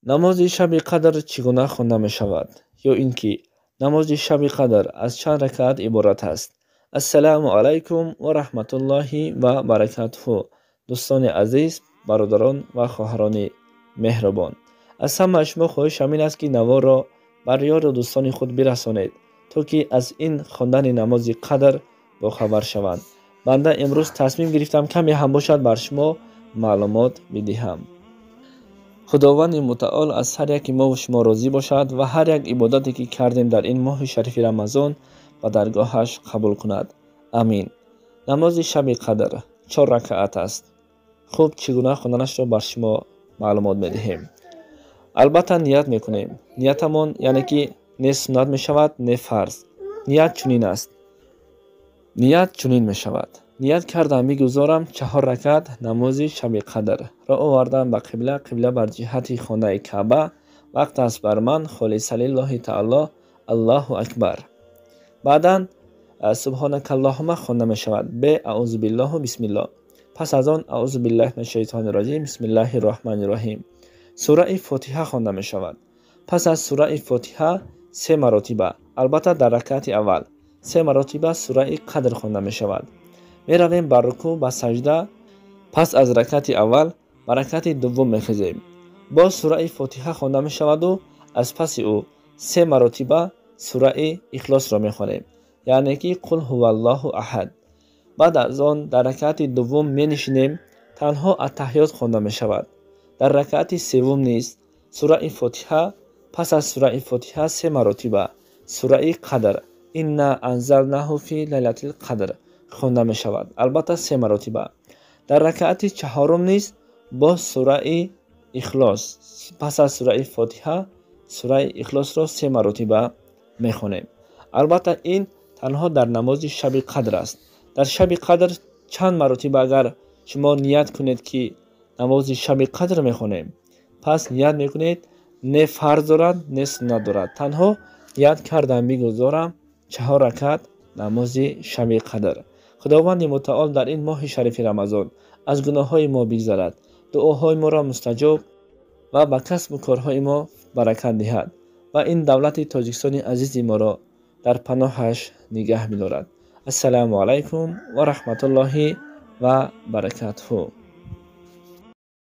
Намози шаби қадр чӣ гуна хонда мешавад? Ё ин ки намози шаби қадр аз чанд ракаат иборат аст? Ассалому алайкум ва раҳматуллоҳи ва баракатуҳу. Дӯстони азиз, бародарон ва хоҳарони меҳрубон, аз ҳамаи шумо хоҳиш ҳамин аст, ки наворро бар ёру дӯстони худ бирасонед, то ки аз ин хондани намози қадр бохабар шаванд. Банда имрӯз тасмим гирифтам каме ҳам бошад бар шумо маълумот бидиҳам. Худованди мутаол аз ҳар яки мову шумо розӣ бошад ва ҳар як ибодате ки кардем дар ин моҳи шарифи Рамазон ба даргоҳаш қабул кунад. Амин. Намози шаби қадр 4 ракаат аст. Хуб, чӣ гуна хонданашро бар шумо маълумот медиҳем. Албатта ният мекунем. Ниятамон яъне ки не суннат мешавад, не фарз. Ният чунин аст. Ният чунин мешавад. Ният кардам мегузорам 4 ракат намози шаби қадр. Ро овардам ба қибла, қибла бар ҷиҳати хонаи Каъба. Вақт аст бар ман холиса лиллоҳи таоло, Аллоҳу акбар. Баъдан субҳонакаллоҳума хонда мешавад. Бе аузу биллоҳу бисмиллоҳ. Пас аз он аузу биллаҳи минаш шайтони раҷим, бисмиллаҳи роҳмани роҳим. Сураи Фотиҳа хонда мешавад. Пас аз сураи Фотиҳа 3 маротиба, албатта дар ракаати аввал 3 маротиба сураи Қадр хонда мешавад. Меравем ба рукӯъ, ба саҷда. Пас аз ракаати аввал ба ракаати дуввум мехезем. Боз сураи Фотиҳа хонда мешаваду аз паси ӯ 3 маротиба сураи Ихлосро мехонем, яъне ки қул ҳуваллоҳу аҳад. Баъд аз он дар ракаати дуввум менишинем, танҳо аттаҳиёт хонда мешавад. Дар ракаати севум низ сураи Фотиҳа, пас аз сураи Фотиҳа 3 маротиба сураи Қадр, инна анзалнаҳу фи лайлатил қадр хонда мешавад, албатта 3 маротиба. Дар ракаати чаҳорум низ боз сураи Ихлос, пас аз сураи Фотиҳа сураи Ихлосро 3 маротиба мехонем. Албатта ин танҳо дар намози шаби қадр аст. Дар шаби қадр чанд маротиба агар шумо ният кунед ки намози шаби қадр мехонем, пас ният мекунед, не фарз дорад, не суннат дорад. Танҳо ният кардам мегузорам 4 ракат намози шаби қадр. Худованди мутаол дар ин моҳи шарифи Рамазон аз гуноҳҳои мо бигзарад, дуоҳои моро мустаҷоб ва ба касбу корҳои мо баракат диҳад ва ин давлати Тоҷикистони азизи моро дар паноҳаш нигаҳ бидорад. Ассалому алайкум ва раҳматуллоҳи ва баракатуҳу.